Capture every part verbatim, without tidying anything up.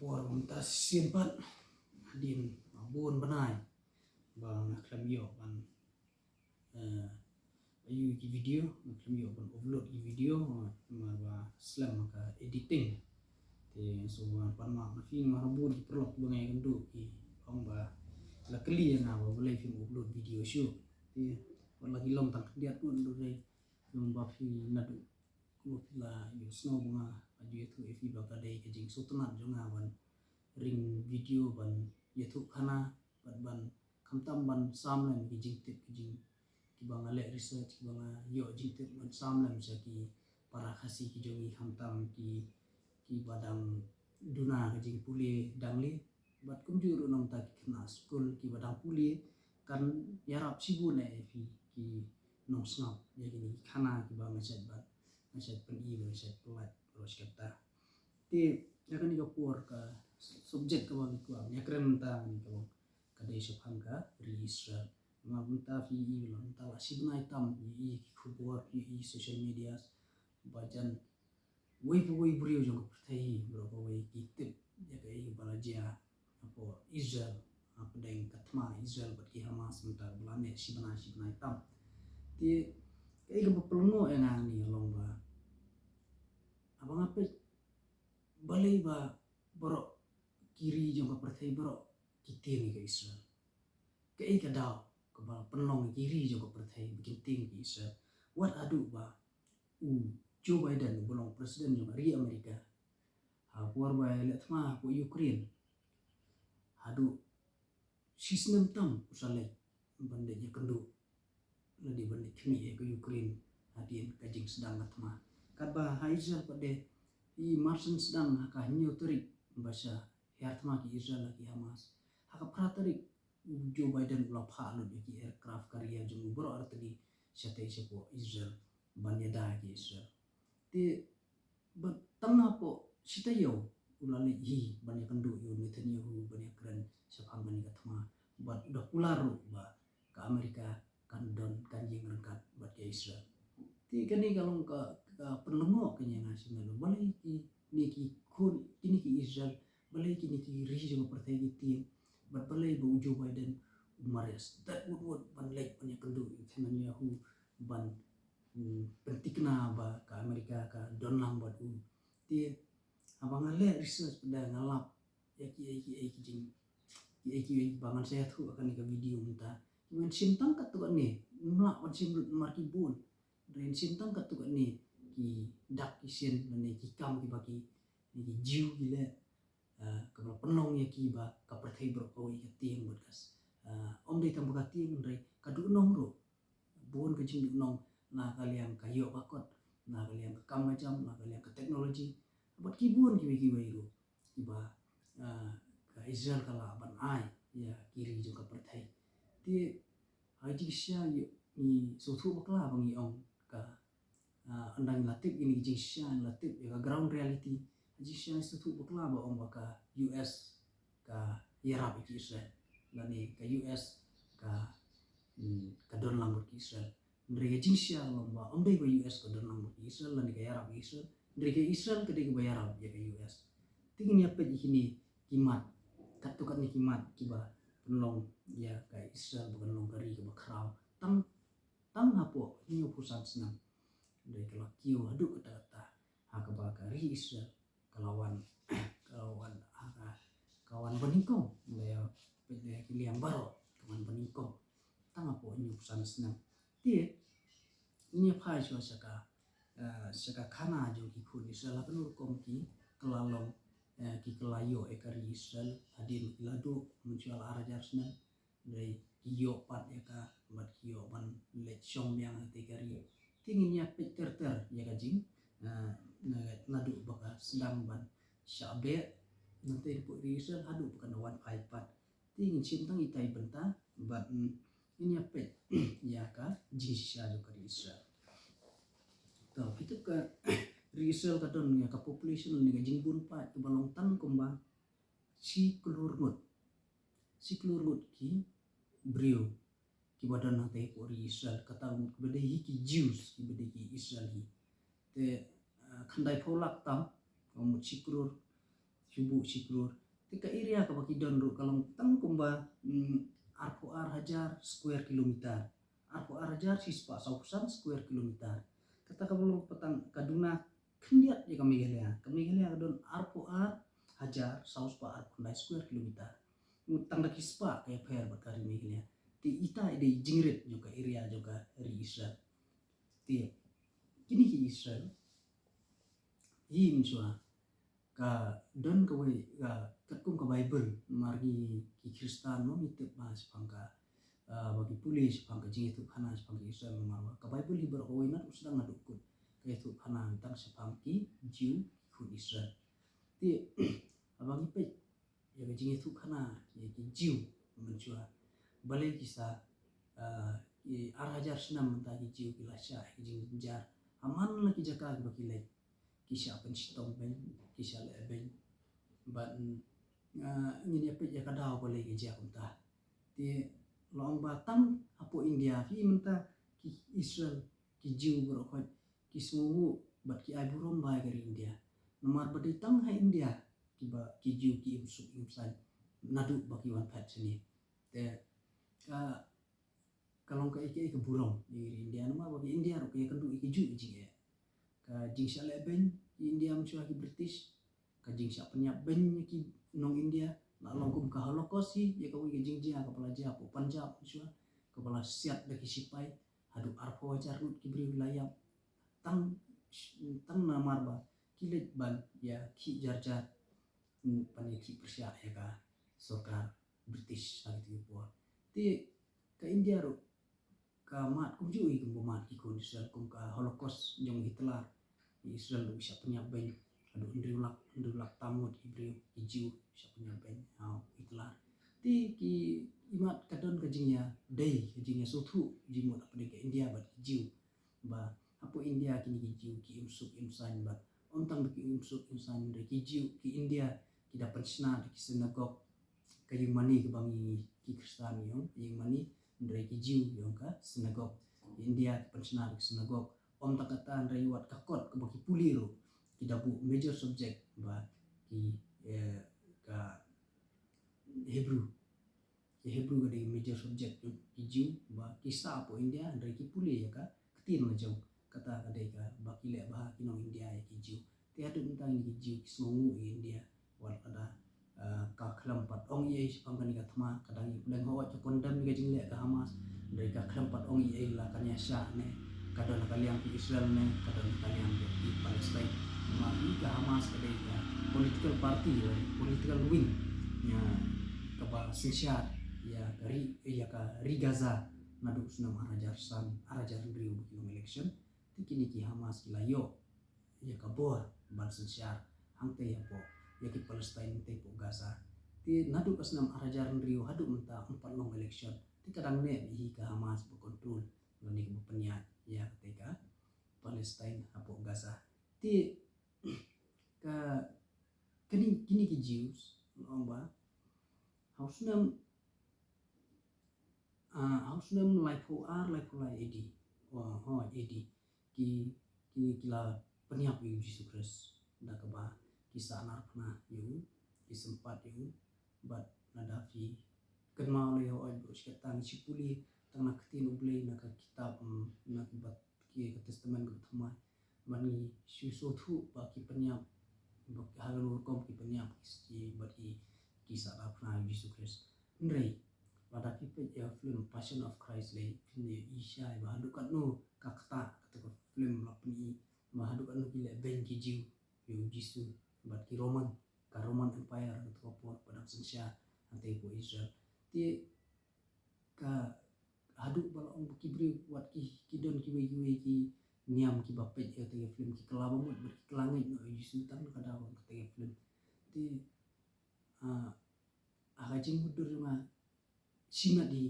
Por mynta shisien pat hadien ba bun bnai ba nga khlem ïoh ban, eh, ïoh ki video, nga khlem ïoh ban upload ki video, namar ba slem ka editing. Te nga sngewbha ban pan map na phi namar ba bun ki paralok ba nga ïakynduh ki ong ba la kylli ïa nga ba balei phim upload video shuh. Te wat la ki long tang khyndiat ngut, hynrei ong ba phi naduh kumba phi la ïohsngew ba nga la ju ïathuh ïa phi ba ka dei ka jingsngewtynnat jong nga ban ring video, ban ïathuh khana, bad ban khamtam ban sam lem ki jingtip, ki jing, kiba nga leh research, kiba nga ïoh jingtip, ban sam lem sha ki para Khasi ki jong ngi, khamtam ki, kiba dang duna ka jingpule dang lieh, bad kumjuh ruh nangta ki khynnah skul kiba dang pule. Kan ïarap shibun eh ïa phi ki nongsngap ïa kine ki khana kiba nga shait ban, nga shait pyni, ba nga shait pyllait baroh shi katta. Te ïa kane ka por, ka subject kaba ngi kwah ïakren mynta, kane ka long, ka dei shaphang ka ri Israel. Namar mynta phi i, mynta la shi bnai tam ngi i ki khubor, ngi i social media, ba jan wei pa wei briew jong ka pyrthei hi baroh kawei ki tip ïa kaei ba la jia hapoh Israel, hapdeng ka thma Israel bad ki Hamas mynta ba la neh shi bnai, shi bnai tam. Te kaei kaba pynlyngngoh ïa nga hangne ka long ba, haba nga peit balei ba baroh ki ri jong ka pyrthei baroh ki tieng ïa ka Israel. Kaei ka daw kaba pynlong ïa ki ri jong ka pyrthei ba kin tieng ïa ka Israel? Wat haduh ba u Joe Biden uba long president jong ka ri America, ha por ba ïaleh thma hapoh Ukraine, haduh shi snem tam u sa leit ban leit ïakynduh lane ban leit khmih ïa ka Ukraine hadien ka jingsdang ka thma. Katba ha Israel pat de, i mar shen sdang ha ka hynñiew tarik ba sha hiar thma ki Israel ha ki Hamas, ha ka phra tarik u Joe Biden u la phah lut ïa ki aircraft carrier jong u baroh artylli shatei shapoh Israel ban ïada ïa ki Israel. Te bad tang hapoh shi taïew u la leit hi ban ïakynduh ïa u Netanyahu ban ïakren shaphang kane ka thma, bad u da kular ruh ba ka America kan don, kan ïeng ryngkat bad ka Israel. Te kane ka long ka, ka pynlyngngoh kane ïa nga sha mel, balei kine ki khun, kine ki Israel, balei kine ki ri jong ka pyrthei ki tieng, bad balei ba u Joe Biden u mar ïa stet wut wut ban leit ban ïakynduh ïa u Netanyahu ban, hmm, pynthikna ba ka America ka don lang bad u. Te haba nga leh research pat de, nga lap ïa kiei kiei ki jing, kiei kiei ba ngan sa ïathuh ha kane ka video mynta. Ngin shim tang katto katne, ngim lah ban shim lut namar ki bun. Ngin shim tang katto katne ki dak ki shin lane ki kam kiba ki, ki Jiw ki leh, eh, kaba pynlong ïa ki ba ka pyrthei baroh kawei ka tieng bad ka s-, eh, ym dei tang ba ka tieng, hynrei ka duhnong ruh. Bun ka jingduhnong, na ka liang ka ïoh ka kot, na ka liang ka kam ka jam, na ka liang ka technology, bad ki bun kiwei kiwei ruh kiba, ah, ka Israel ka lah ban ai ïa ki ri jong ka pyrthei. Te ha jingshisha ngi sngewthuh bakla ba ngi ong ka, ah, ynda ngi la tip ïa kine ki jingshisha, ngi la tip ïa ka ground reality, ha jingshisha ngi sngewthuh bakla ba ong ba ka U S ka ïarap ïa ki Israel, lane ka U S ka, hmm, ka don lang bad ki Israel. Hynrei ka jingshisha ka long ba ym dei ba U S ka don lang bad ki Israel lane ka ïarap ïa ki Israel, hynrei ka Israel ka dei kaba ïarap ïa ka U S. Te ngin ïa peit ïa kine ki mat, katto katne ki mat kiba pynlong ïa ka Israel ba kan long ka ri kaba khraw tang, tang hapoh hynñiewphew san snem. Hynrei ka la kiew haduh katta katta, ha kaba ka ri Israel ka la wan, ka la wan, ha ka, ka wan banyngkong, lei, lei ki liang baroh ka wan banyngkong tang hapoh hynñiewphew san snem. Te ngin ïa phai shuwa sha ka, eh, sha ka khana jong ki khun Israel, ha kano rukom ki kylla long, eh, ki kylla ïoh ïa ka ri Israel hadien ki la duh mynshuwa la ar hajar snem. Hynrei ki ïoh pat ïa ka, bad ki ïoh ban leit shong biang ha katei ka ri. Te ngin ïa peit ter ter ïa ka jing, ah, na, naduh ba ka sdang ban shah beh, na katei ka ri Israel haduh ba kan da wan phai pat. Te ngin shim tang itai i bynta, bad, mm, ngin ïa peit ïa ka jingshisha jong ka ri Israel. To, phi tip ka ri Israel ka don ïa ka population ne ka jingbun paid kaba long tang kumba shi klur ngut. Shi klur ngut ki briew kiba don hangtei hapoh ri Israel, kata ngut kiba dei hi ki Jews, kiba dei ki Israel hi. Te, ah, khyndaiphew lak tam, ka mut shi klur, shi buh shi klur. Te ka area kaba ki don ruh ka long tang kumba, mm, arphew ar hajar square kilometer. Arphew ar hajar shispah sawphew san square kilometer. Kata kaba long patang ka duna khyndiat ïa ka Meghalaya. Ka Meghalaya ka don arphew ar hajar sawspah arphew khyndai square kilometer. Tang da ki spah ka ïapher bad ka ri Meghalaya. Te ita i dei jingrit jong ka area jong ka ri Israel. Te kine ki Israel hi mynshuwa ka don kawei ka katkum ka Bible, namar ngi ki Khristan mo ngi tip ba shaphang ka, ah, ba ki pule shaphang ka jingïathuhkhana shaphang ka Israel, namar ba ka Bible hi baroh kawei naduh sdang naduh kut ka ïathuhkhana tang shaphang ki Jiw, ki khun Israel. Te haba ngi peit ïa ka jingïathuhkhana ïa ki Jiw mynshuwa, balei ki sa, ah, ki ar hajar snem mynta ki Jiw ki la shah ïa ka jingjynjar ha man la ki jaka kiba ki leit. Ki shah pynshitom beiñ, ki shah leh beiñ. Bad, ah, ngin ïa peit ïa ka daw balei ka jia kumta. Te long ba tang hapoh India, phi mynta ki Israel, ki Jiw baroh khoit ki sngewnguh bad ki ai burom ba ïa ka ri India. Namar ba dei tang ha India kiba ki Jiw ki im suk im saiñ naduh ba ki wan phet shane. Te ka ka long kaei kaei ka burom ïa ka ri India, namar ba ka India ruh ka ïakynduh ïa kajuh ka jingeh. Ka jingshah leh beiñ ki India mynshuwa ki British, ka jingshah pynïap beiñ ïa ki nong India, la long kum ka Holocaust hi, ïa kawei ka jingjia kaba la jia hapoh Punjab mynshuwa, kaba la siat da ki sipai, haduh arphew hajar ngut ki briew la ïap. Tang, tang namar ba ki leit ban ïakhih jar jar, mm, ban ïakhih pyrshah ïa ka sorkar British ha kito ki por. Te ka India ruh ka mad kumjuh hi kumba mad ki khun Israel, kum ka Holocaust jong Hitler. Israel ruh shah pynïap beiñ haduh hynriew lak, hynriew lak tam ngut ki briew ki Jiw shah pynïap beiñ ha u Hitler. Te ki, i mad ka don ka jingïadei, ka jingïasngewthuh jingmut hapdeng ka India bad ki Jiw. Ba hapoh India kine ki Jiw ki im suk im saiñ bad ym tang ba ki im suk im saiñ, hynrei ki Jiw, ki India ki da pynshna da ki synagogue, ka ïing mane kaba ngi ki Khristan ngi ong ka ïing mane, hynrei ki Jiw ki ong ka synagogue. Ki India ki pynshna da ki synagogue. Ym tang kata, hynrei wat ka kot kaba ki pule ruh ki da buh major subject ba ki, eh, ka Hebrew. Ki Hebrew ka dei major subject jong ki Jiw ba ki sah hapoh India, hynrei ki pule ïa ka ktien la jong. Kata ka dei kaba ki leh bha ki nong India ïa ki Jiw. Te haduh mynta kine ki Jiw ki sngewnguh ïa India. Wat lada, ah, ka khlem pat ong ei ei shaphang kane ka thma, ka dang ïa pdeng hooid ka condemn ïa ka jingleh ka Hamas. Hynrei ka khlem pat ong ei ei la kan ïa shah ne ka don ha ka liang ki Israel ne ka don ha ka liang ki Palestine. Namar hi ka Hamas ka dei ka political party, political wing ïa kaba synshar ïa ka ri, ïa ka ri Gaza naduh snem ar hajar san, ar hajar hynriew ba ki long election. Te kine ki Hamas ki la ïoh ïa ka bor ban synshar hangtei hapoh ïa ki Palestine, hangtei hapoh Gaza. Te naduh ka snem ar hajar hynriew haduh mynta ym pat long election. Te ka dang neh hi ka Hamas ba control lane kaba pynïaid ïa katei ka Palestine hapoh Gaza. Te ka, kine, kine ki Jews, ong ba ha u snem, ah, ha u snem laiphew ar, laiphew lai A D. Oh, oh, A D. Ki, ki, ki la pynïap ïa u Jisu Khrist da kaba ki sahnarphna ïa u, ki sympat ïa u. Bad lada phi kynmaw lei, hooid, baroh shi katta ngi shu pule tang na ka ktien U Blei, na ka kitab, mm, na ka bat, ki, ka Testament kaba thymmai. Bad ngi shu sngewthuh ba ki pynïap, ba ha kano ka rukom ki pynïap ki, bad ki, ki sahnarphna ïa u Jisu Khrist. Hynrei lada phi peit ïa ka film Passion of Christ lei, phin ïohi shai ba haduh katno ka ktah kata ka film la pyni ba haduh katno ki leh beiñ ki Jiw ïa u Jisu bad ki Roman, ka Roman Empire ha kata ka por ba dang synshar hangtei hapoh Israel. Te ka haduh ba la ong ba ki briew wat ki, ki don kiwei kiwei ki niam kiba peit ïa kata ka film ki kylla ba mut bad ki kylla ngeit noh ïa u Jisu tang na ka daw ba ong kata ka film. Te, ah, ha ka jingmutdur jong nga shimet hi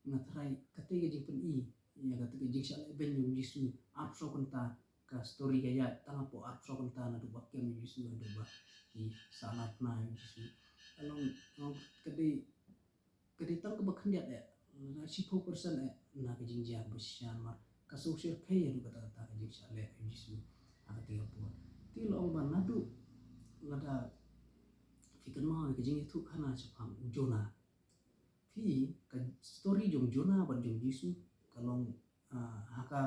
nga tharai katei ka jingpyni ïa katei ka jingshah leh beiñ jong u Jisu arphew saw kynta, ka story ka ïaid tang hapoh arphew saw kynta naduh ba kem ïa u Jisu haduh ba ki sahnarphna ïa u Jisu. Ka long, long ka dei, ka dei tang kaba khyndiat eh, shiphew percent eh na ka jingjia kaba shisha namar ka sngewsih khie haduh katta katta ka jingshah leh ïa u Jisu ha katei ka por. Te la ong ba naduh lada Phi kynmaw ïa ka jingïathuhkhana shaphang u Jonah. Phi, ka story jong Jonah bad jong Jisu ka long, ah, ha ka,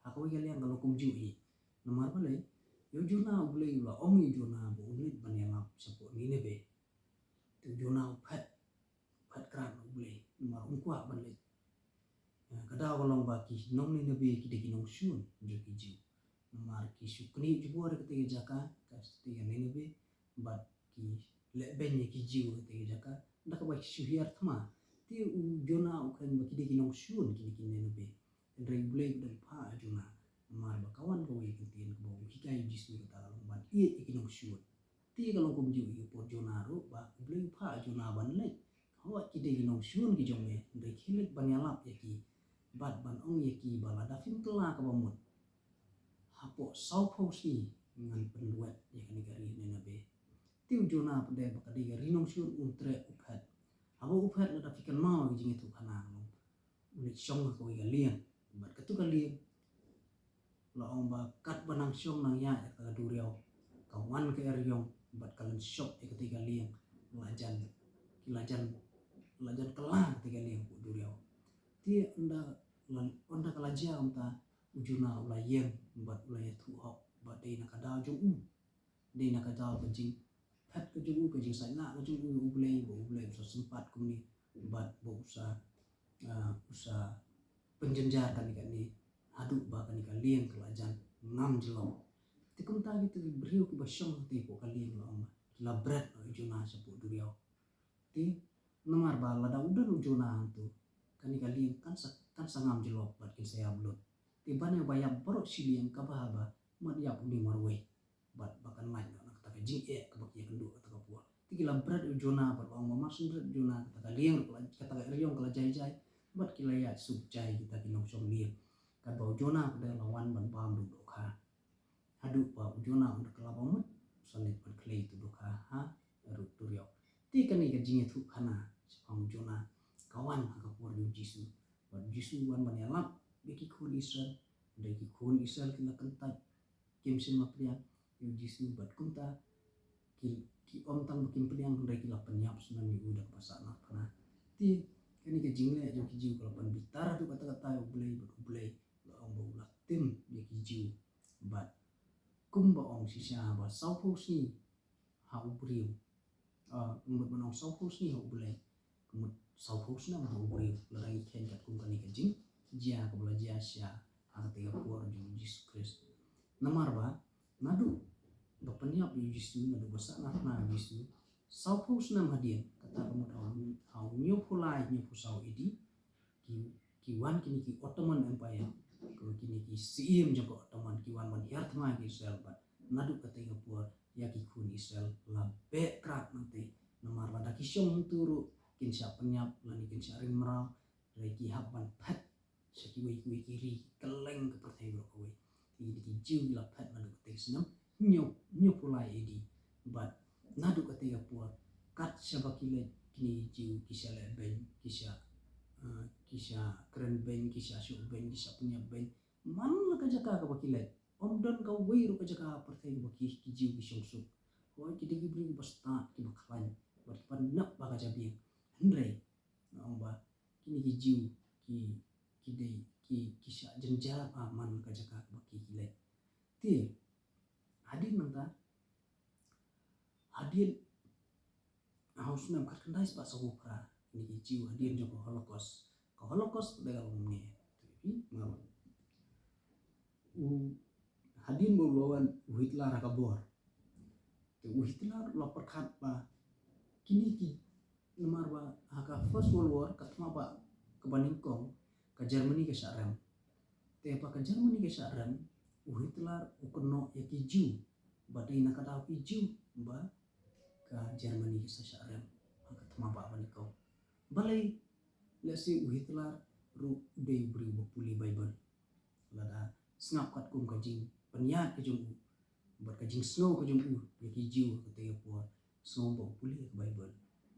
ha kawei ka liang ka long kumjuh hi. Namar balei? Ïa u Jonah, U Blei u la ong ïa u Jonah ba un leit ban ïalap shapoh Nineveh. Te u Jonah u phet, u phet krad na U Blei namar um kwah ban leit. Ah, ka daw ka long ba ki nong Nineveh ki dei ki nongshun jong ki Jiw. Namar ki shu knieh jubor ïa katei ka jaka, katei ka Nineveh, bad ki lehbeiñ ïa ki Jiw ha katei ka jaka da kaba ki shu hiar thma. Te u Jonah u kren ba ki dei ki nongshun kine ki Nineveh. Hynrei U Blei u dang phah ïa u Jonah namar ba ka wan kawei ka ktien kaba u hikai ïa u Jisu, kata ka long ban ïeit ïa ki nongshun. Te ka long kumjuh ïa u por Jonah ruh, ba U Blei u phah ïa u Jonah ban leit. Hooid ki dei ki nongshun ki jong me, hynrei ki leit ban ïalap ïa ki bad ban ong ïa ki ba lada phim kylla kaba mut, hapoh sawphew sngi ngan pynwet ïa kane ka ri Nineveh. Te u Jonah pat de ba ka dei ka ri nongshun, um treh, u phet. Haba u phet, lada phi kynmaw ïa ka jingïathuhkhana ka long u leit shong ha kawei ka lieng. Bad kato ka lieng, la ong ba katba nang shong nang ïaid ha ka duriaw, ka wan ka eriong bad ka lynshop ïa katei ka lieng. La jan, ki la jan, la jan kylla katei ka lieng hapoh duriaw. Te ynda la, ynda ka la jia kumta, u Jonah u la ïeng bad u la ïathuh hok ba dei na ka daw jong u. Dei na ka daw ka jingphet ka jong u, ka jingsaiñlah ka jong u ïa U Blei, ba U Blei u sa sympat kumne bad ba u sa, ah, u sa pynjynjar kane kane haduh ba kane ka lieng ka la jan ngam jyllop. Te kumta kita ki briew kiba shong hangtei hapoh ka lieng, la ong ba ki la bret noh ïa u Jonah shapoh duriaw. Te namar ba lada u don u Jonah hangto, kane ka lieng kan sa, kan sa ngam jyllop bad kin sa ïap lut. Te ban ïa ba ïap baroh shiliang, kaba haba mat ïap une marwei bad ba kan lait noh na kata ka jingeh kaba ki ïakynduh kata ka por. Te ki la bret ïa u Jonah bad la ong ba mar syn bret u Jonah, kata ka lieng ruh ka la, kata ka eriong ka la jai jai bad ki la ïaid suk jai kita ki nongshong lieng. Katba u Jonah pat de la wan ban bam da u dohkha. Haduh ba u Jonah un da kylla ba mut, u sa leit ban khlei ïa uto u dohkha ha rud duriaw. Te kane ka jingïathuhkhana shaphang u Jonah ka wan ha ka por jong u Jisu. Bad u Jisu u wan ban ïalap ïa ki khun Israel. Hynrei ki khun Israel ki la kyntait, kim shym la pdiang ïa u Jisu, bad kumta ki, ki ym tang ba kim pdiang, hynrei ki la pynïap snem ïa u da kaba sahnarphna. Te kane ka jingleh jong ki Jiw ka la pynbitar haduh katta katta ïa U Blei, bad U Blei la ong ba u la tim ïa ki Jiw. Bad kumba ong shisha, ba sawphew sngi ha u briew, ah, ka mut ban ong sawphew sngi ha U Blei, ka mut sawphew snem ha u briew, lada ngi kheiñ katkum kane ka jingjia kaba la jia shisha ha katei ka por jong u Jisu Khrist. Namar ba naduh ba pynïap ïa u Jisu, naduh ba sahnarphna ïa u Jisu, sawphew snem hadien, kata ka mut ha u, ha u hynñiewphew lai, hynñiewphew saw A D, ki, ki wan kine ki Ottoman Empire, ko kine ki siem jong ka Ottoman, ki wan ban hiar thma ïa ki Israel, bad naduh katei ka por ïa ki khun Israel la beh krad nangtei. Namar lada ki shong hangto ruh kin shah pynïap lane kin shah ring mraw, hynrei ki hap ban phet sha kiwei kiwei ki ri, kylleng ka pyrthei baroh kawei. Te kine ki Jiw ki la phet naduh katei ka snem hynñiew, hynñiewphew lai A D. Bad naduh katei ka por, kat shaba ki leit kine ki Jiw ki shah leh beiñ, ki shah, eh, ki shah kren beiñ, ki shah shuh beiñ, ki shah pynïap beiñ man la ka jaka kaba ki leit. Ym don kawei ruh ka jaka ha pyrthei kaba ki, ki Jiw ki shong suk. Hooid ki dei ki briew kiba stad, kiba khlaiñ, bad kiba nep bha ka jabieng. Hynrei nga ong ba kine ki Jiw ki, ki dei ki, ki shah jynjar bha man la ka jaka kaba ki, ki leit. Te hadien nangta, hadien ha u snem khatkhyndai spah sawphew phra, kine ki Jiw, hadien jong ka Holocaust. Ka Holocaust ka dei ka long kumne. Te phi, nga ong, u, hadien ba u la wan u Hitler ha ka bor, te u Hitler u la pyrkhat ba kine ki, namar ba ha ka First World War, ka thma bah kaba nyngkong, ka Germany ka shah rem. Te ba ka Germany ka shah rem, u Hitler u kynnoh ïa ki Jiw, ba dei na ka daw ki Jiw ba ka Germany ka sa shah rem ha ka thma bah ba nyngkong. Balei? Lehse u Hitler ruh u dei u briew ba pule Baibl. Lada sngap katkum ka jingpynïaid ka jong u bad ka jingsngew ka jong u ïa ki Jiw ha katei ka por, sngew ba u pule ka Baibl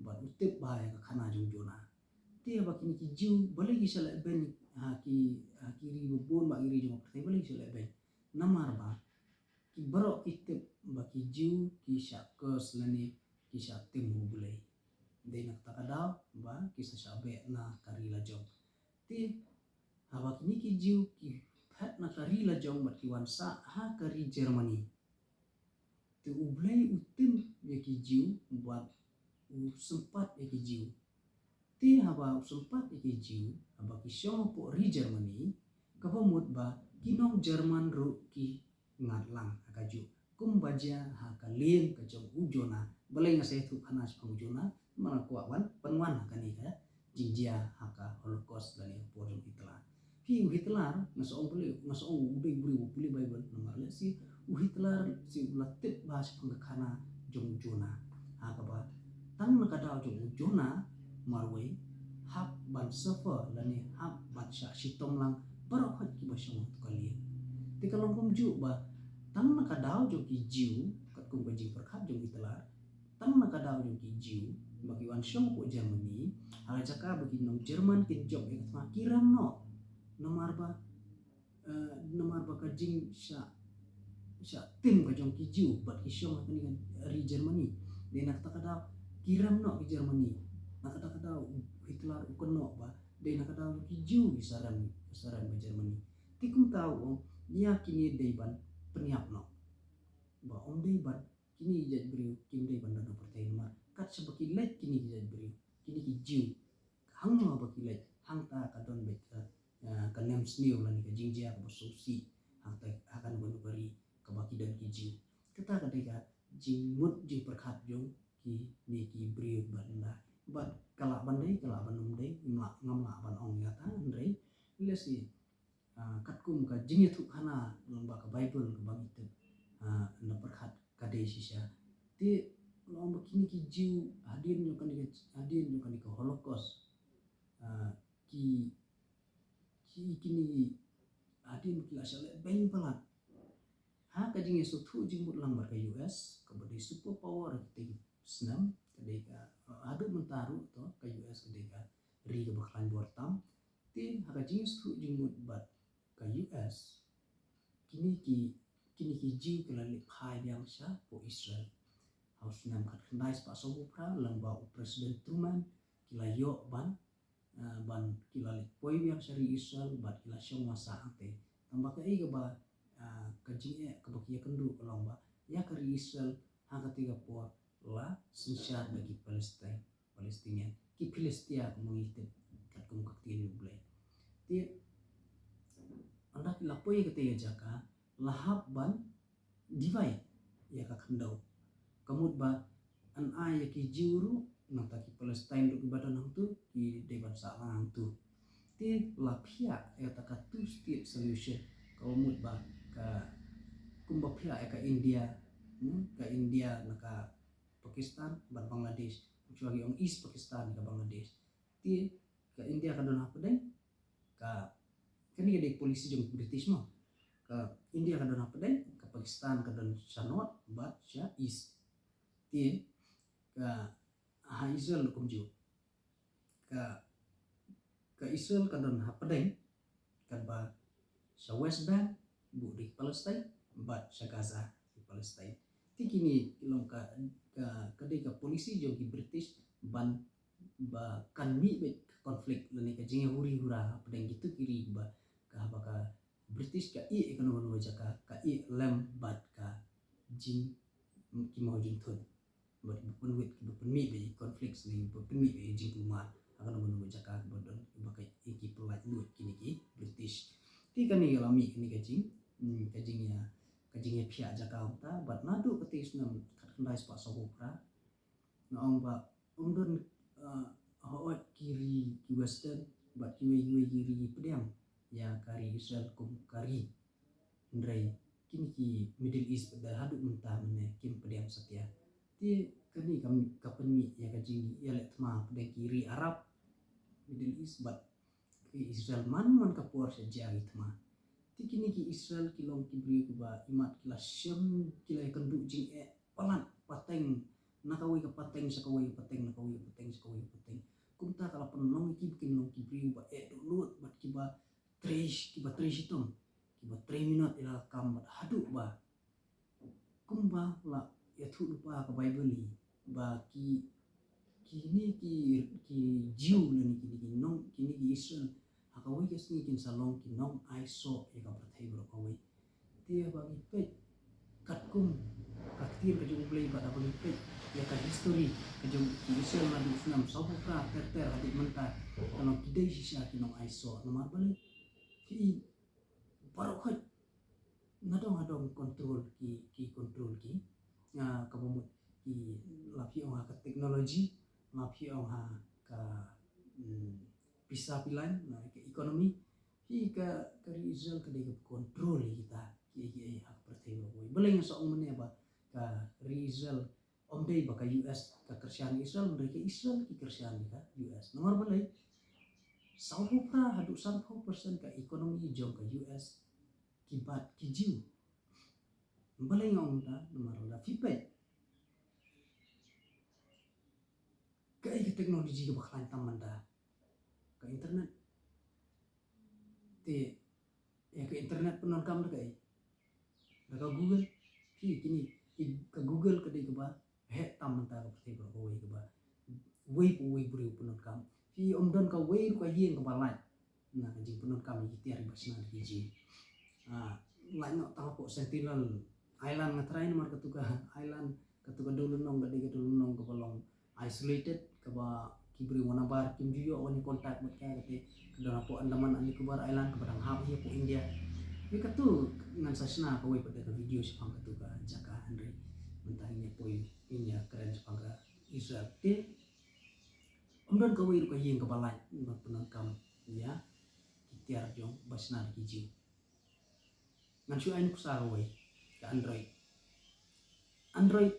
bad u tip bha ïa ka khana jong u Jonah. Te haba kine ki Jiw balei ki shah leh beiñ ha ki, ha ki ri ba bun, ba ki ri jong ka pyrthei, balei ki shah leh beiñ? Namar ba ki baroh ki tip ba ki Jiw ki shah curse lane ki shah tim ha U Blei. Dei na kata ka daw ba ki sa shah beh na ka ri la jong. Te haba kine ki Jiw ki phet na ka ri la jong bad ki wan sah ha ka ri Germany, te U Blei u tim ïa ki Jiw bad u sympat ïa ki Jiw. Te haba u sympat ïa ki Jiw, haba ki shong hapoh ri Germany, kaba mut ba ki nong German ruh ki ngat lang ha kajuh, kumba jia ha ka lieng ka jong u Jonah. Balei nga sa ïathuh khana shaphang u Jonah? Namar nga kwah ban pynwan ha kane ka jingjia ha ka Holocaust lane ha por jong u Hitler. Phi, u Hitler, nga sa ong balei, nga sa ong u dei u briew uba pule Baibl, namar lehse u Hitler shi u la tip bha shaphang ka khana jong u Jonah. Ha kaba tang na ka daw jong u Jonah marwei, hap ban suffer lane hap ban shah shitom lang baroh khoit kiba shong ha kato ka lieng. Te ka long kumjuh ba tang na ka daw jong ki Jiw, katkum ka jingpyrkhat jong u Hitler, tang na ka daw jong ki Jiw ba ki wan shong hapoh Germany, ha ka jaka ba ki nong German kin jop ïa ka thma, ki rem noh. Namar ba, eh, namar ba ka jingshah, shah tim ka jong ki Jiw bad ki shong ha kane ka ri Germany. Dei na kata ka daw ki rem noh ki Germany. Na kata ka daw u Hitler u kynnoh ba dei na ka daw ki Jiw ki sa rem, sa rem ka Germany. Te kumta u ong, ïa kine dei ban pynïap noh. Ba ym dei ban, kine ki jait briew kim dei ban don ha pyrthei namar kat shaba ki leit kine ki jait briew, kine ki Jiw, hangno ba ki leit, hangta ka don beit ka, eh, ka nemsniew lane ka jingjia kaba sngewsih ha kata, ha kano kano ka ri kaba ki don ki Jiw. Kata ka dei ka jingmut jingpyrkhat jong kine ki briew bad ynda. Bad ka lah ban dei, ka lah ban ym dei, ngam lah, ngam lah ban ong ïa kata, hynrei lehse, ah, katkum ka jingïathuhkhana lyngba ka Baibl kaba ngi tip, ah, na pyrkhat ka dei shisha. Te long ba kine ki Jiw hadien jong kane ka, hadien jong kane ka Holocaust, ah, ki, ki, kine hadien ki la shah leh beiñ palat. Ha ka jingïasngewthuh jingmut lang bad ka U S, kaba dei superpower ha kitei ki snem, ka dei ka, ah, haduh mynta ruh to, ka U S ka dei ka ri kaba khlaiñ bor tam. Te ha ka jingïasngewthuh jingmut bad ka U S, kine ki, kine ki Jiw ki la leit phai biang sha hapoh Israel. Ha u snem khatkhyndai spah sawphew phra, lyngba u President Truman, ki la ïoh ban, ah, ban, ki la leit poi biang sha ri Israel bad ki la shong la sah hangtei. Tangba kaei kaba, ah, ka jingeh kaba ki ïakynduh ka long ba ïa ka ri Israel ha katei ka por la synshar da ki Palestine, Palestinian, ki Philistia, kumba ngi tip katkum ka ktien U Blei. Te ynda ki la poi ha katei ka jaka, la hap ban divide ïa ka khyndew. Ka mut ba yn ai ïa ki Jiw ruh, nangta ki Palestine ruh kiba don hangto, ki dei ban sah lang hangto. Te la phiah ïa kata ka two state solution, kaba mut ba ka, kumba phiah ïa ka India, hmm, ka India na ka Pakistan bad Bangladesh, shuwa ki ong East Pakistan na ka Bangladesh. Te ka India ka don hapdeng, ka, kane ka dei policy jong British mo. Ka India ka don hapdeng, ka Pakistan ka don sha north bad sha east. Te ka, ha Israel ruh kumjuh. Ka, ka Israel ka don hapdeng, katba sha West Bank, buh da ki Palestine, bad sha Gaza, ki Palestine. Te kine ki long ka, ka, ka dei ka policy jong ki British ban, ba kan mih beit ka conflict lane ka jingïahuri hura hapdeng kito ki ri ba ka, haba ka British ka ïeh ïa kano kano ka jaka, ka ïeh lem bad ka jing, ki mawjynthut. Bad kiba pynwit, kiba pynmih beit conflict ne kiba pynmih beit jingkulmar ha kano kano ka jaka ba don, ba ka, ki pyllait lut kine ki British. Te kane ka la mih kane ka jing, hmm, ka jingïa, ka jingïaphiah jaka kumta, bad naduh katei snem khatkhyndai spah sawphew phra, nga ong ba ym don, ah, hooid ki ri ki Western bad kiwei kiwei ki ri ki pdiang ïa ka ri Israel kum ka ri. Hynrei kine ki Middle East bad haduh mynta mynne kim pdiang satia. Te kane ka, ka pynmih ïa ka jingïaleh thma hapdeng ki ri Arab, Middle East bad ki Israel man man ka por sha jia ki thma. Te kine ki Israel ki long ki briew kiba imat ki la shem, ki la ïakynduh jingeh palat pateng, na kawei ka pateng sha kawei ka pateng, na kawei ka pateng sha kawei ka pateng. Kumta ka la pynlong ïa ki ba kin long ki briew ba eh dohnud bad kiba trei, kiba trei shitom, kiba trei minot ïa la ka kam bad haduh ba kumba la ïathuh lypa ka Baibl hi, ba ki, kine ki, ki Jiw lane kine ki nong, kine ki Israel, ha kawei ka sngi kin sa long ki nong ai soh ïa ka pyrthei baroh kawei. Te haba ngi peit katkum ka ktien ka jong U Blei, bad haba ngi peit ïa ka history ka jong ki Israel naduh u snem sawphew phra ter ter haduh mynta, ka long ki dei shisha ki nong ai soh. Namar balei? Ki baroh khoit nadong hadong control ki, ki control ki, ah, kaba mut ki, la phi ong ha ka technology, la phi ong ha ka, mm, pisa pilan, na ka economy. Phi, ka, ka ri Israel ka dei ka control ïa kita, ki, ki, ha ka pyrthei baroh kawei. Balei nga sa ong mynne ba ka ri Israel, ym dei ba ka U S ka kyrshan Israel, ym dei, ka Israel ki kyrshan ïa ka U S. Namar balei? Sawphew phra haduh sanphew percent ka economy jong ka U S ki bat ki Jiw. Balei nga ong ta? Namar lada phi peit, kaei ka technology kaba khlaiñ tam mynta? Ka internet. Te ïa ka internet pyndonkam da kaei? Da ka Google. Phi, kine, ki, ka Google ka dei kaba heh tam mynta ha ka pyrthei baroh kawei, kaba uwei pa uwei u briew u pyndonkam. Phi, ym don kawei ruh ka ïing kaba lait na ka jingpyndonkam ïa ki tiar kiba shna da ki Jiw. Ah, lait noh tang hapoh Sentinel Island, nga tharai, namar katu ka island, katu ka dewlynnong ka dei ka dewlynnong kaba long isolated, kaba ki briew wan nabar kim ju ïoh ban contact bad ka, kata ka don hapoh Andaman and Nicobar Island, kaba dang hap hi hapoh India. Ïa katu ngan sa shna kawei pat de ka video shaphang katu ka jaka, hynrei mynta ngin ïa poi, ngin ïa kren shaphang ka Israel. Te ym don kawei ruh ka ïing kaba lait ban pyndonkam ïa ki tiar jong ba shna da ki Jiw. Ngan shu ai nuksa kawei, ka Android. Android,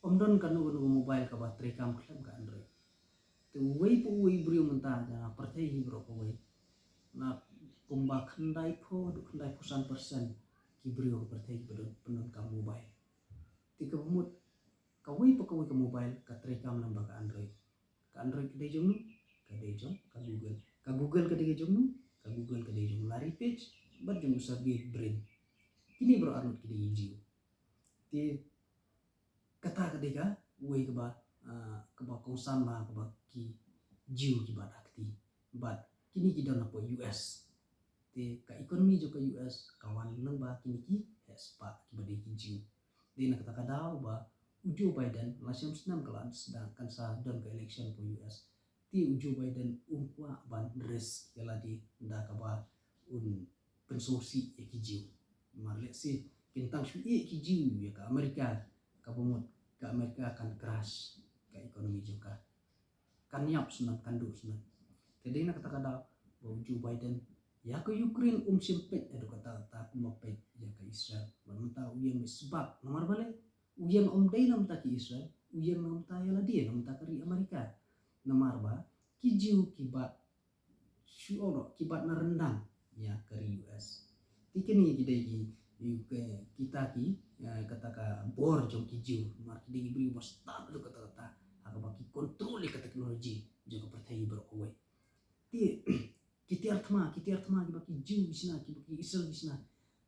ym don kano kano ka mobile kaba treikam khlem ka Android. Te uwei pa uwei u briew mynta ha ka pyrthei hi baroh kawei, na kumba khyndaiphew haduh khyndaiphew san percent ki briew ha ka pyrthei kiba don, pyndonkam mobile. Te kaba mut, kawei pa kawei ka mobile ka treikam lyngba ka Android. Ka Android ka dei jong no? Ka dei jong ka Google. Ka Google ka dei jong no? Ka Google ka dei jong Larry Page bad jong u Sergey Brin. Kine baroh arngut ki dei ki Jiw. Te kata ka dei kawei kaba, ah, kaba kongsan ba kaba ki Jiw ki bat ha kti. Bad kine ki don hapoh U S. Te ka economy jong ka U S ka wan lyngba kine ki heh spah kiba dei ki Jiw. Dei na kata ka daw ba u Joe Biden, la shem snem ka la sdang, kan sa don ka election hapoh U S. Te u Joe Biden um kwah ban risk ïa lade da kaba un pynsngewsih ïa ki Jiw. Namar lehse kin tang shu ïeh ki Jiw ïa ka Amerika, kaba mut ka Amerika kan crash ka economy jong ka. Kan ïap shuh, kan duh shuh. Te dei na kata ka daw ba u Joe Biden, ïa ka Ukraine um shym peit haduh katta katta kumba peit ïa ka Israel. Bad mynta u ïeng mih sbak. Namar balei? U ïeng ym dei na bynta ki Israel, u ïeng na bynta ïa lade, na bynta ka ri Amerika. Namar ba ki Jiw ki bat shu ong noh, ki bat na ryndang ïa ka ri U S. Te kine ki dei ki, ki, kita ki, eh, kata ka bor jong ki Jiw, namar ki dei ki briew ba stad haduh katta katta ha kaba ki control ïa ka technology jong ka pyrthei baroh kawei. Te ki tiar thma, ki tiar thma kiba ki Jiw ki shna, kiba ki Israel ki shna,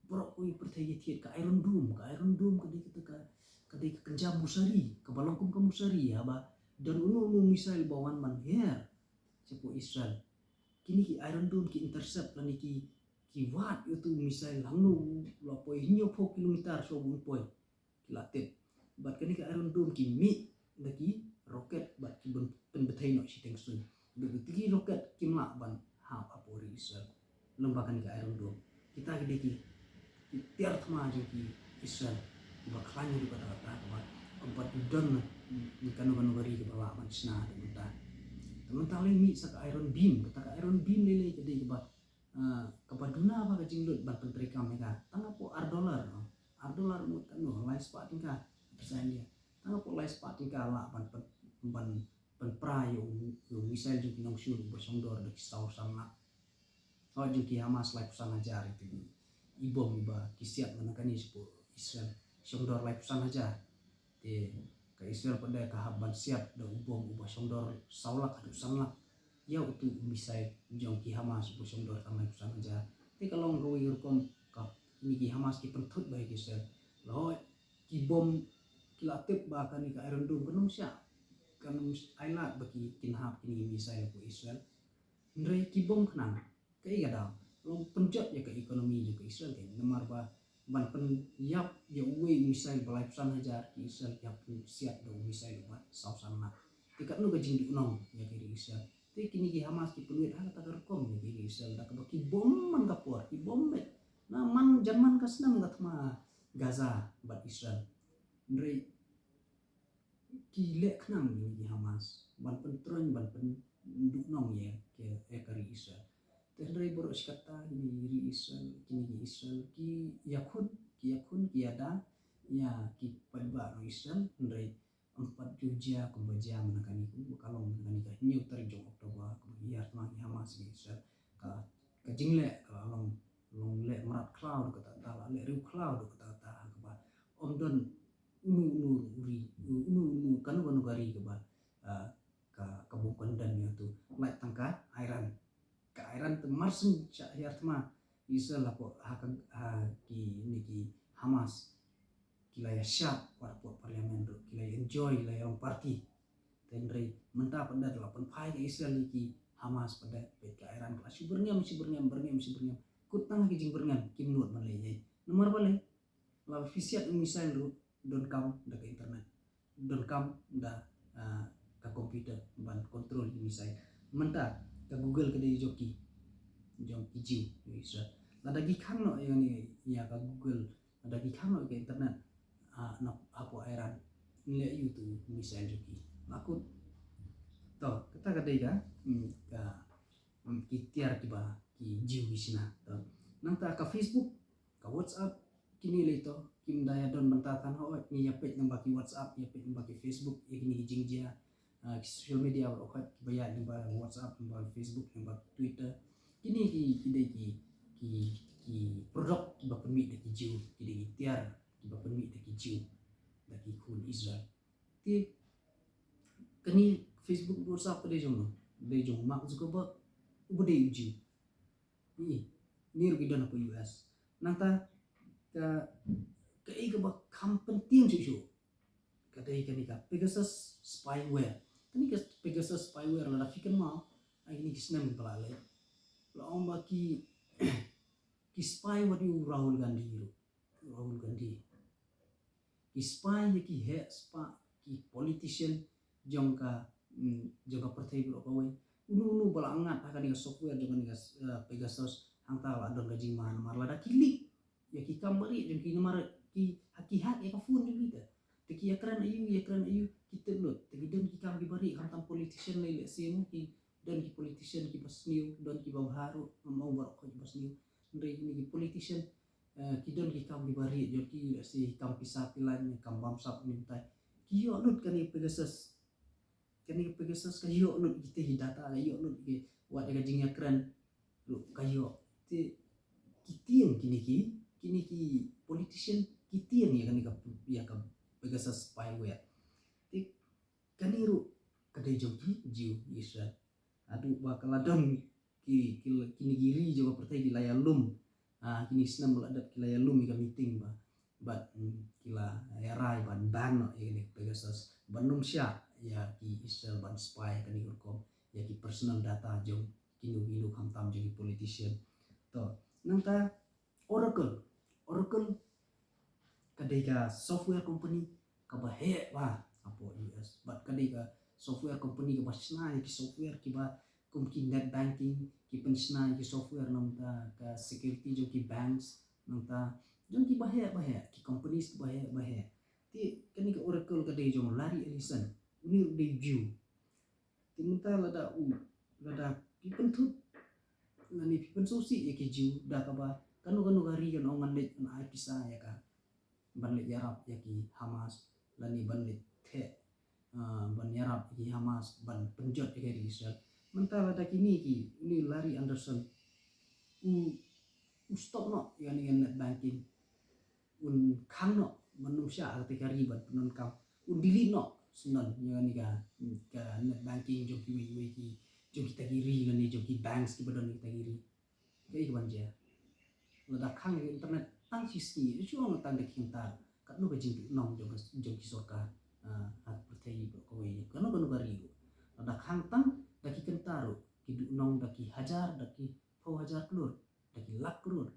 baroh kawei pyrthei ki thied. Ka Iron Dome, ka Iron Dome ka dei kata ka, ka dei ka kynja mosari, kaba long kum ka mosari, haba don uno uno missile ba wan ban her shapoh Israel, kine ki Iron Dome ki intercept lane ki, ki wad ïa uto u missile hangno u la poi, hynñiewphew kilometer shuwa ba un poi, ki la tip. Bad kane ka Iron Dome ki mih da ki rocket bad ki pyn, pynbthei noh shiteng suiñ. Bad kita ki rocket kim lah ban hap hapoh ri Israel lyngba kane ka Iron Dome. Kita ki dei ki, ki tiar thma jong ki Israel kiba khlaiñ haduh katta katta, kaba ym pat don kano kano ka ri kaba lah ban shna haduh mynta. Te mynta lei mih sa ka Iron Beam, kata ka Iron Beam lei lei ka dei kaba, ah, kaba duna bha ka jinglut ban pyntreikam ïa ka. Tang hapoh ar dollar, no? Ar dollar mut katno, lai spah tyngka, pisa India. Tang hapoh lai spah tyngka lah ban pyn, ban pynpra ïa u, ïa u missile jong ki nongshun uba shongdor da ki saw san lak. Hooid, jong ki Hamas laiphew san hajar ïa ki, i bom iba ki siat mynta kane shapoh Israel, shongdor laiphew san hajar. Te ka Israel pat de ka hap ban siat da u bom uba shongdor saw lak haduh san lak ïa uto u missile jong ki Hamas uba shongdor tang laiphew san hajar. Te ka long kawei ka rukom ka, kine ki Hamas ki pynthut bha ïa ki Israel. Hooid, ki bom ki la tip ba kane ka Iron Dome kan ym shah, kan ym ai lad ba ki, kin hap kine ki missile hapoh Israel. Hynrei ki bom khnang, kaei ka daw? Long pynjot ïa ka economy jong ka Israel kein, namar ba ban pynïap ïa uwei u missile ba laiphew san hajar, ki Israel ki hap pynsiat da u missile uba saw san lak. Te katno ka jingduhnong ïa ka ri Israel. Te kine ki Hamas ki pynwit ha kata ka rukom ïa ka ri Israel da kaba ki bom man ka por, ki bom beit. Na man, jan man ka snem ka thma Gaza bad Israel. Hynrei ki leh khnang kine ki Hamas ban pyntroiñ, ban pynduhnong ïa ka, ïa ka ri Israel. Te hynrei baroh shi katta kine ki ri Israel, kine ki Israel ki ïakhun, ki ïakhun, ki ïada ïa ki paidbah nong Israel, hynrei ym pat ju jia kumba jia mynta kane, kumba ka long mynta kane ka hynñiew tarik jong October, kumba ki ïar thma ki Hamas ïa ki Israel. Ka, ka jingleh ka long, long leh mrad khlaw da kata kata, la leh riewkhlaw da kata kata, ha kaba ym don uno uno u ri, uno uno kano kano ka ri kaba, ah, ka, ka bym condemn ïa uto. Lait tang ka Iran. Ka Iran te mar shen shah ïar thma Israel hapoh, ha ka, ha kine ki Hamas. Ki la ïa shad wat hapoh parliament ruh, ki la ïa enjoy, la ïa long party. Te hynrei mynta pat da la pynphai ka Israel ïa ki Hamas pat da, peit ka Iran ka la shu byrngem, shu byrngem, byrngem, shu byrngem. Kut tang ha ki jingbyrngem kim nud ban leh ei ei. Namar balei? Lada phi siat ïa u missile ruh, donkam da ka internet, donkam da, ah, ka computer ban control ïa u missile. Mynta ka Google ka dei jong ki, jong ki Jiw, jong Israel. Lada ki khang noh ïa kane, ïa ka Google, lada ki khang noh ïa ka internet, ah, na hapoh Iran, nleh aiu uto u missile jong ki? Nga kut. To, kata ka dei ka, hmm, ka, hmm, ki tiar kiba ki Jiw ki shna. To. Nangta ka Facebook, ka WhatsApp, kine lei to, kim da ïa don bynta than, hooid, ngi ïa peit lyngba ki WhatsApp, ïa peit lyngba ki Facebook, ïa kine ki jingjia, ah, ki social media baroh, hooid, kiba ïaid lyngba WhatsApp, lyngba Facebook, lyngba Twitter. Kine ki, ki dei ki, ki, ki product kiba pynmih da ki Jiw, ki dei ki tiar kiba pynmih da ki Jiw, da ki khun Israel. Te kane Facebook, WhatsApp ka dei jong no? Dei jong Mark Zuckerberg, uba dei u Jiw. Ï, ne ruh ki don hapoh U S. Nangta ka, kaei kaba kham pyntieng shuh shuh, ka dei kane ka Pegasus spyware. Kane ka Pegasus spyware, lada phi kynmaw, ha kine ki snem ba la leit, la ong ba ki, ki spy wat ïa u Rahul Gandhi ruh. Rahul Gandhi. Ki spy ïa ki heh spah ki politician jong ka, mm, jong ka pyrthei baroh kawei. Uno uno ba la ngat ha kane ka software jong kane ka, eh, Pegasus, hangta la don ka jingma namar lada ki leak ïa ki kam barieh jong ki, namar ki, ha ki hack ïa ka phone jong ki te. Te ki ïakren aiu, ïakren aiu, ki tip lut. Te ki don ki kam kiba rieh, khamtam politician lei lehse mo, ki don ki politician kiba sniew, don kiba bha ruh, ngam ong baroh kiba sniew. Hynrei kine ki politician, eh, ki don ki kam kiba rieh jong ki, lehse kam pisa pilan, kam bamsap mynta. Ki ïoh lut kane Pegasus. Kane Pegasus ka ïoh lut kita ki data, ka ïoh lut ki, wat ïa ka jingïakren ruh ka ïoh. Te ki tieng kine ki, kine ki politician ki tieng ïa kane ka, ïa ka Pegasus spyware. Te kane ruh ka dei jong ki Jiw Israel. Haduh ba ka la don ki, ki, kine ki ri jong ka pyrthei ki la ïalum. Ah, kine ki snem ba la dep ki la ïalum ïa ka meeting ba, bad, mm, ki la ïarai ban ban noh ïa kane ka Pegasus, ban ym shah ïa ki Israel ban spy ha kane ka rukom ïa ki personal data jong kino kino, khamtam jong ki politician. To, nangta Oracle. Oracle ka dei ka software company kaba heh bha hapoh U S. Bad ka dei ka software company kaba shna ïa ki software kiba kum ki net banking, ki pynshna ïa ki software namar ka security jong ki banks, nangta jong kiba heh ba heh, ki companies kiba heh ba heh. Te kane ka Oracle ka dei jong Larry Ellison, une ruh dei Jiw. Te mynta lada u, lada phi pynthut lane phi pynsngewsih ïa ki Jiw da kaba kano kano ka ri kan ong ngan leit, ngan ai pisa ïa ka ban leit ïarap ïa ki Hamas, lane ban leit theh, ah, ban ïarap ïa ki Hamas ban pynjot ïa ka ri Israel. Mynta lada kine ki, une Larry Anderson u, u stop noh ïa kane ka net banking, un khang noh ban ym shah ha kata ka ri ban pyndonkam, un delete noh syndon ïa kane ka, ka net banking jong kiwei kiwei ki, jong kita ki ri lane jong ki banks kiba don ha kita ki ri. Kaei kaban jia? Lada khang ïa ka internet tang shi sngi, shu ong tang da ki kyntar, katno ka jingduhnong jong ka, jong ki sorkar, ah, ha ka pyrthei baroh kawei, kano kano ka ri ruh. Lada khang tang da ki kynta ruh, ki duhnong da ki hajar, da ki phew hajar klur, da ki lak klur.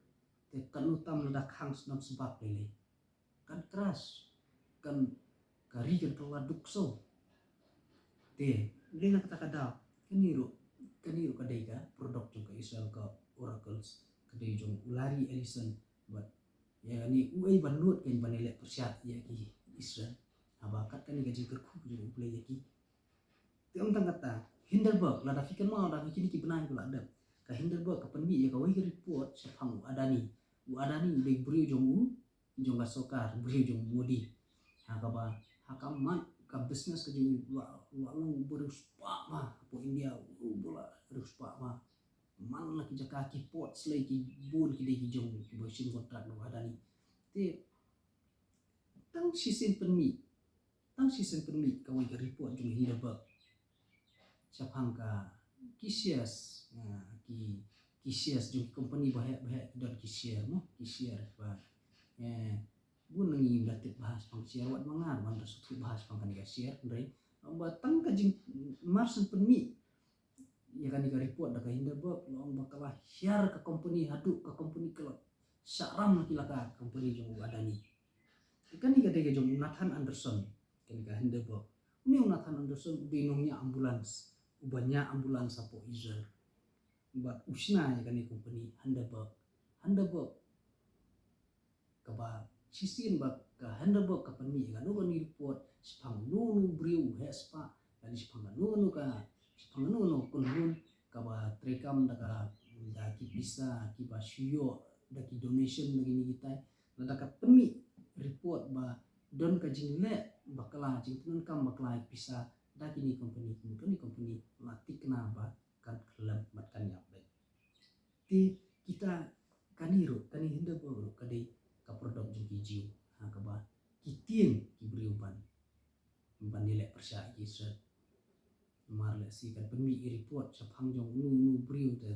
Te kano tam lada khang shnong sbak lei lei. Kan crash, kan, ka ri kan kylla duk shuh. Te, dei na kata ka daw, kane ruh, kane ruh ka dei ka product jong ka Israel, ka Oracles, ka dei jong u Larry Ellison, bad ïa kane uei ban nud kein ban ïaleh pyrshah ïa ki Israel. Haba kat kane ka jingkyrkhu jong U Blei ïa ki. Te ym tang kata, Hindenburg, lada phi kynmaw da kine ki bnai ba la dep, ka Hindenburg ka pynmih ïa kawei ka report shaphang u Adani. U Adani u dei briew jong u, jong ka sorkar, briew jong u Modi. Ha kaba, ha ka mat ka business ka jong u la, la long u ba riewspah ma, hapoh India u ba la riewspah ma. Man la ki jaka ki ports lei ki bun ki dei ki jong u, ki ba shim contract na u Adani. Te tang shisien pynmih, tang shisien pynmih kawei ka report jong Hindenburg shaphang ka ki shares, ah, ki, ki shares jong ki company baheh baheh ki don ki share mo, ki share ba, eh, bun na ngi ym da tip bha shaphang share, wat ma nga ruh ym da sngewthuh bha shaphang kane ka share, hynrei ba tang ka jing, mar shen pynmih ïa kane ka report da ka Hindenburg, la ong ba ka la hiar ka company haduh ka company ka la shah ram la ki la ka company jong u Adani. Kane ka dei ka jong u Nathan Anderson, kane ka Hindenburg. Une u Nathan Anderson u dei u nongñiah ambulance, u ba ñiah ambulance hapoh Israel. Bad u shna ïa kane company Hindenburg. Hindenburg kaba shisien ba ka Hindenburg ka pynmih ïa kano kano report shaphang kano kano briew u heh spah, lane shaphang kano kano ka, shaphang kano kano kynhun kaba treikam da ka, da ki pisa kiba shu ïoh da ki donation da kine kitai. Lada ka pynmih report ba don ka jingleh bakla, jingpyndonkam bakla ïa ki pisa da kine company, kine company la tikna ba kan khyllem bad kan ïap beit. Te kita, kane ruh, kane Hindenburg ruh ka dei ka product jong ki Jiw, ha kaba ki tieng ki briew ban, ban ïaleh pyrshah ïa ki Israel. Namar lehse kan pynmih ïa report shaphang jong uno uno briew te,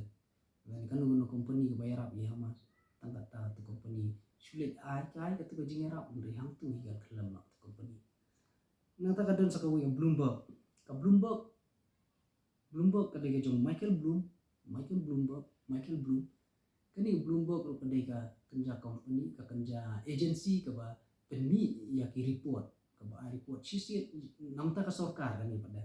lane kano kano company kaba ïarap ïa Hamas. Tang kata katu company shu leit ai kai katu ka jingïarap, hynrei hangtu hi kan khyllem la katu company. Nangta ka don sa kawei ka Bloomberg. Ka Bloomberg, Bloomberg ka dei ka jong Michael Bloom, Michael Bloomberg, Michael Bloom. Kane Bloomberg ruh ka dei ka kynja company, ka kynja agency kaba pynmih ïa ki report, kaba ai report shisien, namta ka sorkar kane pat de.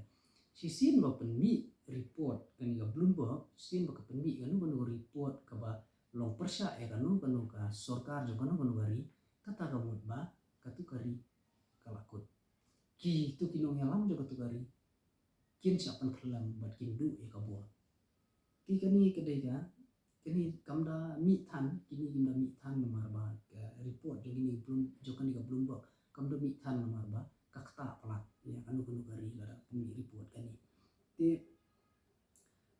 Shisien ba pynmih report kane ka Bloomberg, shisien ba ka pynmih kano kano ka report kaba long pyrshah ïa kano kano ka sorkar jong kano kano ka ri, kata ka mut ba katu ka ri ka la kut. Kitu ki nongïalam jong katu ka ri kin shah pynkhyllem bad kin duh ïa ka bor. Te kane ka dei ka, kane kam da mih than, kine kim da mih than namar ba ka report jong kine Bloom, jong kane ka Bloomberg kam da mih than namar ba ka ktah palat ïa kano kano ka ri lada pynmih report kane. Te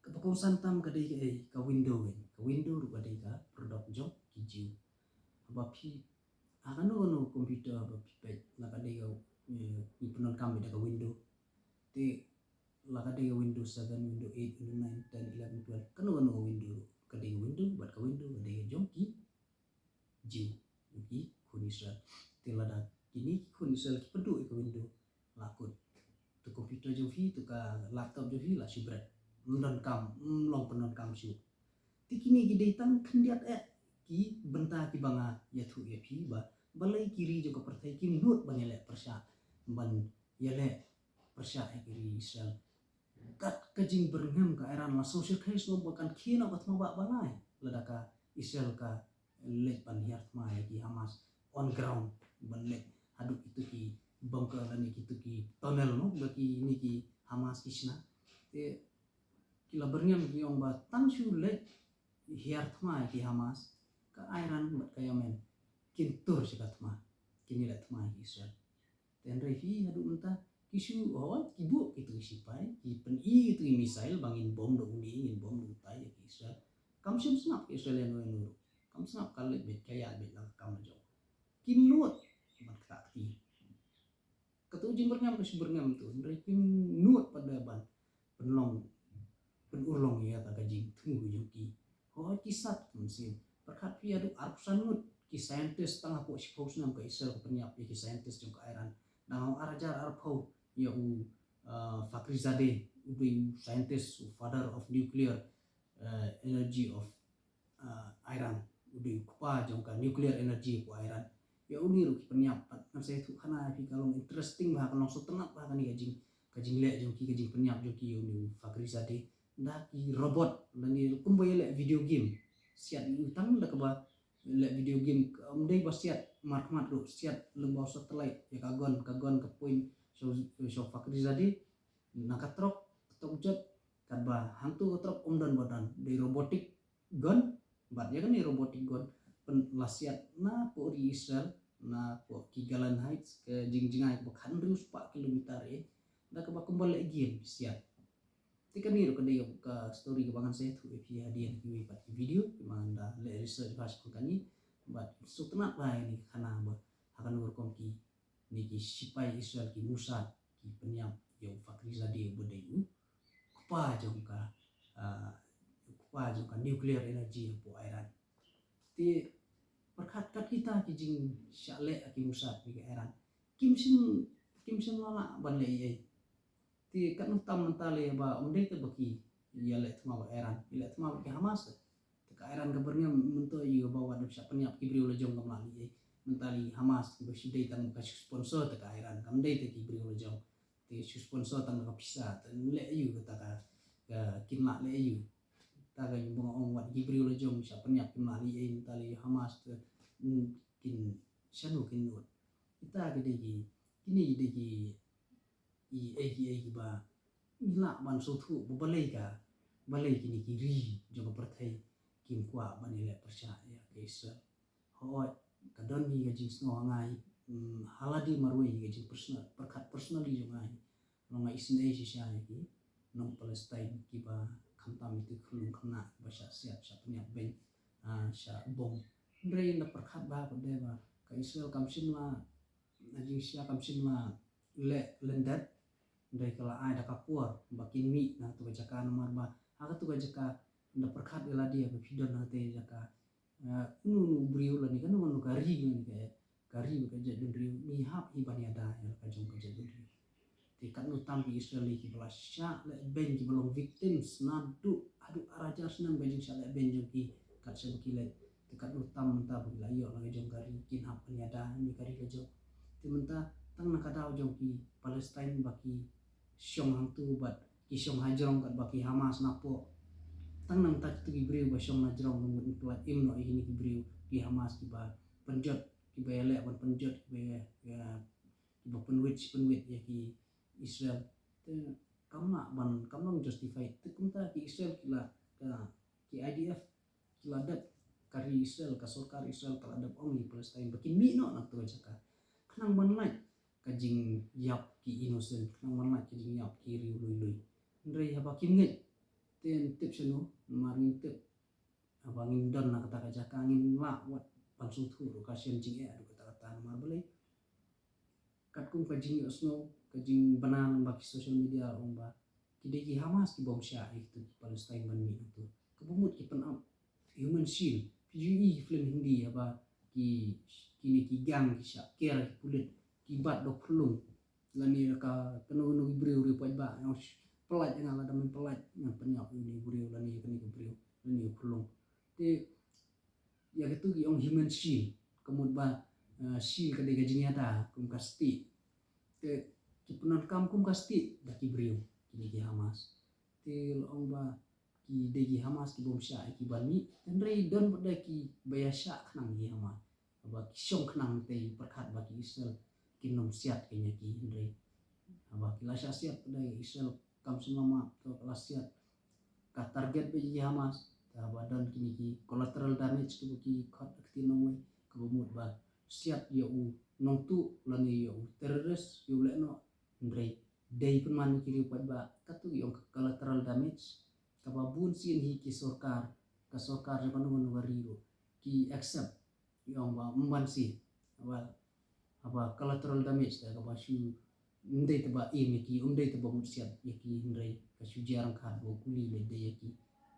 kaba kongsan tam ka dei ka, eh, ka window, eh, ka window ruh ka dei ka product jong ki Jiw. Haba phi, ha kano kano computer ba phi peit la ka dei ka, eh, ngi pyndonkam da ka window. Te la ka dei ka Windows seven, Windows eight, Windows nine, ten, eleven, twelve, kano kano ka window ruh ka dei ka window, bad ka window ka dei ka jong ki Jiw, jong ki khun Israel. Te lada kine ki khun Israel ki pynduh ïa ka window, la kut. Tu computer jong phi, tu ka laptop jong phi la shu bret. Ym donkam, ym long pyndonkam shuh. Te kine ki dei tang khyndiat eh ki bynta kiba nga ïathuh ïa phi ba balei ki ri jong ka pyrthei kim nud ban ïaleh pyrshah, ban ïaleh pyrshah ïa ki ri Israel. Kat ka jingbyrngem ka Iran, la sngew shyrkhei shuh ba kan khie noh ka thma ba balei lada ka Israel ka leit ban hiar thma ïa ki Hamas on ground, ban leit haduh kitu ki bunker lane kitu ki tunnel, no, ba kine ki Hamas ki shna. Te ki la byrngem ki ong ba tang shu leit hiar thma ïa ki Hamas, ka Iran bad ka Yemen kin tur sha ka thma, kin ïaleh thma ïa ki Israel. Te hynrei phi haduh mynta ki shu, hooid, ki buh kitu ki sipai, ki pyni kitu ki missile ba ngin bom da une, ngin bom da utai ïa ki Israel. Kam shym sngap ka Israel ïano ïano ruh. Kam sngap, ka leit beit, ka ïaid beit la ka kam la jong. Kim nud ban ktah kti. Katu jingbyrngem ka shu byrngem tu, hynrei kim nud pat de ban pynlong, pynurlong ïa kata ka jingthmu jong ki. Hooid, ki sat mynsiem. Pyrkhat phi, haduh arphew san ngut ki scientist tang hapoh shiphew snem ka Israel ka pynïap ïa ki scientist jong ka Iran. Dang ha u ar hajar arphew ïa u, uh, Fakhrizadeh, u dei u scientist, u father of nuclear, uh, energy of, uh, Iran. U dei u kpa jong ka nuclear energy hapoh Iran. Ïa uni ruh ki pynïap pat. Ngan sa ïathuh khana ïa phi, ka long interesting bha, ka long sngewtynnat bha kane ka jing, ka jingleh jong ki, ka jingpynïap jong ki ïa uni u Fakhrizadeh da ki robot lane kumba ïaleh video game. Siat ïa u tang da kaba leh video game, ym dei ba siat markhmat ruh, siat lyngba u satellite, ïa ka gun, ka gun ka point sha u, sha u Fakhrizadeh na ka trok, ka trok jot, katba hangto ka trok ym don ba don, dei robotic gun. Bad ïa kane robotic gun pyn la siat napoh ri Israel, napoh ki Golan Heights, ka jingjngai kaba khathynriew spah kilometer eh, da kaba kumba leh game siat. Te kane ruh ka dei ka story kaba ngan sa ïathuh ïa phi hadien kiwei pat ki video, ki ba ngan da leh research bha shaphang kane. Bad sngewtynnat bha ïa kane ka khana ba ha kano ka rukom kine ki sipai Israel, ki Mossad, ki pynïap ïa u Fakhrizadeh uba dei u kpa jong ka, ah, u kpa jong ka nuclear energy hapoh Iran. Te pyrkhat kat kita ki jingshah leh ki Mossad ne ka Iran, kim shym, kim shym la lah ban leh ei ei. Te katno tam mynta lei ba ym dei te ba ki ïaleh thma bad Iran, ïaleh thma bad ki Hamas te. Te ka Iran ka byrngem mynta ïa ba wat shah pynïap ki briew la jong kam lah lei ei. Mynta lei Hamas kiba shu dei tang ka shu sponsor te ka Iran, kam dei te ki briew la jong. Te shu sponsor tang ka pisa te leh ïa kata ka, ka kin lah leh ïa. Ta ka ïa ba nga ong wat ki briew la jong shah pynïap kim lah lei ei, mynta lei Hamas te, mm, kin shano kin nud. Kita ki dei ki, kine ki dei ki i ei ki ei kiba ngi lah ban sngewthuh ba balei ka, balei kine ki ri jong ka pyrthei kim kwah ban ïaleh pyrshah ïa ka Israel. Hooid, ka don hi ka jingsngew ha nga hi, mm, ha lade marwei hi ka jingpersonal, pyrkhat personally jong nga hi. Long nga isynei shisha ïa ki nong Palestine kiba khamtam ïa ki khyllung khynnah kiba shah siat, shah pynïap beiñ, ah, shah bom. Hynrei nga pyrkhat bha pat de ba ka Israel kam shym la, na jingshisha kam shym la leh lyndet, hynrei ka la ai da ka por ba kin mih na katu ka jaka, namar ba ha katu ka jaka, nda pyrkhat ïa lade ba phi don ha katu ka jaka, eh, uno uno u briew lane kano kano ka ri lane ka, ka ri bad ka jaitbynriew, ngi hap hi ban ïada ïa la ka jong ka jaitbynriew. Te katno tam ki Israeli kiba la shah leh beiñ kiba long victims naduh haduh ar hajar snem ka jingshah leh beiñ jong ki kat shaba ki leit. Te katno tam mynta ba ki la ïoh la ka jong ka ri, kin hap ban ïada ïa ka ri ka jong. Te mynta tang na ka daw jong ki Palestine ba ki shong hangtu bad ki shong hajrong kat ba ki Hamas napoh. Tang na mynta kitu ki briew ba shong hajrong, ngut ngut pynlait im noh ïa kine ki briew ki Hamas kiba pynjot, kiba ïaleh ban pynjot, kiba ïa, ïa, kiba pynwit shi pynwit ïa ki Israel. Te kam lah ban, kam long justified. Te kumta ki Israel ki la, ka, ki I D F ki la dep, ka ri Israel, ka sorkar Israel ka la dep ong ïa Palestine ba kin mih noh na katu ka jaka khnang ban lait ka jingïap ki innocent, khnang ban lait ka jingïap ki riew lui lui. Hynrei haba kim ngeit, te ngin tip shano, namar ngin tip haba ngin don na kata ka jaka ngin lah wat ban sngewthuh ruh ka shem jingeh haduh katta katta, namar balei? Katkum ka jingïohsngew, ka jingbna lyngba ki social media ong ba ki dei ki Hamas ki bym shah ïa kitu ki Palestine ban mih hangtu. Kaba mut ki pynap human shield. Phi ju i ki film Hindi haba ki, kine ki gang ki shah ker ki pulit, ki bat da u khunlung. Lane ka, kano kano ki briew, riew paidbah, ong, sh-, pyllait ïa nga, lada men pyllait ngan pynïap ïa une u briew lane ïa kane ka briew lane ïa u khunlung. Te ïa katu ki ong human shield, ka mut ba, eh, shield ka dei ka jingïada kum ka stieh. Te ki pyndonkam kum ka stieh da ki briew, kine ki Hamas. Te la ong ba ki dei ki Hamas ki bym shah ïa ki ban mih, hynrei don pat de kiba ïa shah khnang ïa ki Hamas. Haba ki shong khnang te pyrkhat ba ki Israel kin ym siat kein ïa ki, hynrei haba ki la shah siat pat de, Israel kam shym la map, to ka la siat, ka target beit ïa ki Hamas. Te haba don kine ki collateral damage kiba ki khot ha ka ktien nongwei, kaba mut ba siat ïa u nongtuh lane ïa u terrorist, ïa u lehnoh, hynrei dei pynman ïa ki riew paidbah, katu ki ong ka collateral damage. Kaba bun sien hi ki sorkar, ka sorkar jong kano kano ka ri ruh ki accept, ki ong ba ym ban siew. Haba, haba collateral damage te kaba shu, ym dei te ba im ïa ki, ym dei te ba mut siat ïa ki, hynrei ka shu jia ryngkat ba u kuli leit dei ïa ki.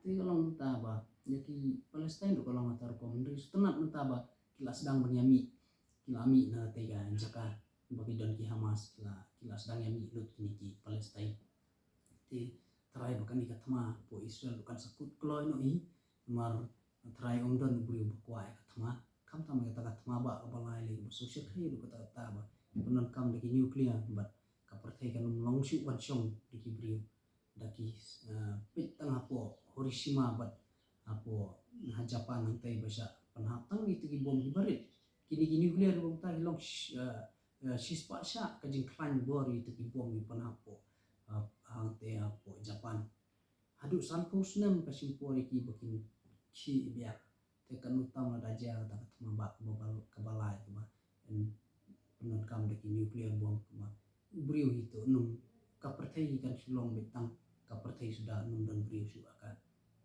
Te ka long mynta ba ïa ki Palestine ruh ka long kata rukom, hynrei sngewtynnat mynta ba ki la sdang ban ïa mih, ki la mih na te ka jaka ba ki don ki Hamas, ki la, ki la sdang ïa mih lut kine ki Palestine. Te trai ba kane ka thma hapoh Israel kan sa kut kloi noh hi, namar trai ym don u briew ba kwah ïa ka thma. Khamtam ïa kata ka thma ba, ba lai lei ba shu shyrkhei ruh kata, kata ba pyndonkam da ki nuclear, bad ka pyrthei kan ym long shuh ban shong da ki briew, da ki, eh, peit tang hapoh Hiroshima bad hapoh, ha Japan hangtei ba shah pynhap tang ito ki bom kiba rit. Kine ki nuclear bom ta ki long sh-, eh, eh, shispah shah ka jingkhlaiñ bor ito ki bom ki pynhap hapoh, eh, hangtei hapoh Japan. Haduh sanphew snem ka shim por ïa ki ba kin khih biang. Te kano tam lada jia kata ka thma ba, ba, ba, kaba lai kaba, em, pyndonkam da ki nuclear bom kaba u briew hi to nym, ka pyrthei hi kan shu long beit tang ka pyrthei suda, nym don briew shuh ha ka.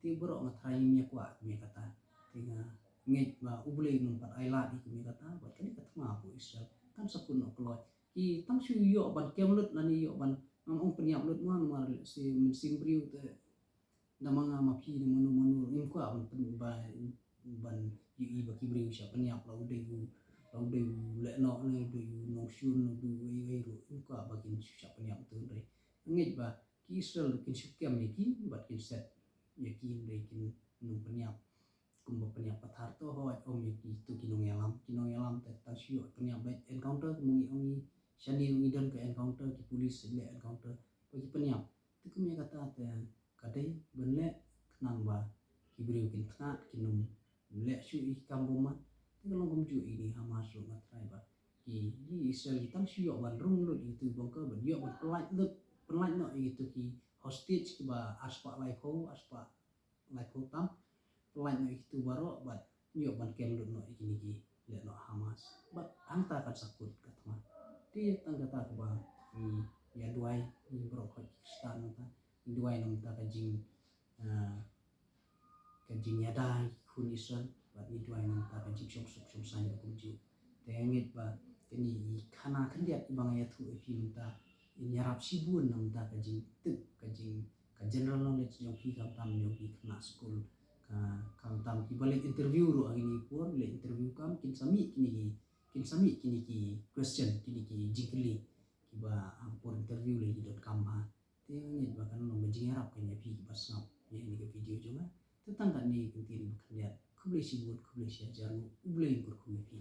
Te baroh nga trai ngim ïa kwah kum ïa kata. Te nga ngeit ba U Blei un ym pat ailad hi kum ïa kata, bad kane ka thma hapoh Israel kan sa kut noh kloi. Ki tang shu ïoh ban kem lut lane ïoh ban, ngam ong pynïap lut mo, namar lehse mynsiem briew te da ma nga ma phi da mano mano, ngim kwah ban pyn-, ba, ban ïohi ba ki briew shah pynïap la u dei u, la u dei u lehnoh ne u dei u nongshun ne u dei u wei wei ruh, ngim kwah ba kin shu shah pynïap tu, hynrei nga ngeit ba ki Israel kin shu kem ïa ki bad kin set ïa ki, hynrei kin nym pynïap. Kumba pynïap pathar to, hooid, ym ïa kito ki nongïalam, ki nongïalam te tang shu ïoh pynïap beit, encounter kumba ngi ong ngi, shane ngi don ka encounter, ki police leh encounter ba ki pynïap. Te kum ïa kata te ka dei ban leh khnang ba ki briew kin thnat, kin nym leh shuh ïa ki kam bom mat. Te ka long kumjuh ïa kine Hamas ruh, nga trai ba ki, ki Israel ki tang shu ïoh ban rung lut ïa kito ki bunker, ban ïoh ban pynlait lut, pynlait noh ïa kito ki hostage kiba arspah laiphew, arspah laiphew tam, pynlait noh ïa kito baroh bad ïoh ban kem lut noh ïa kine ki lehnoh Hamas. Bad hangta kan sa kut ka thma. Te tang kata kaba ngi ïa duwai, ngi baroh ki Khristan mynta, ngi duwai na bynta ka jing, ah, ka jingïada ïa ki khun Israel, bad ngi duwai na bynta ka jingshong suk shong saiñ kumjuh. Te nga ngeit ba kane i khana khyndiat iba nga ïathuh ïa phi mynta, in ïarap shibun na bynta ka jingtip, ka jing, ka general knowledge jong phi, khamtam jong ki khynnah skul, ka, khamtam kiba leit interview ruh ha kine ki por, leit interview kam, kin sa mih kine ki, kin sa mih kine ki question, kine ki jingkylli kiba ha por interview lei ki donkam bha. Te nga ngeit ba kan long ka jingïarap kan ïa phi kiba sngap ïa kane ka video jong nga. Te tang katne ka ktien ba khyndiat. Khublei shibun, khublei shihajar nguh, U Blei un kyrkhu ïa phi.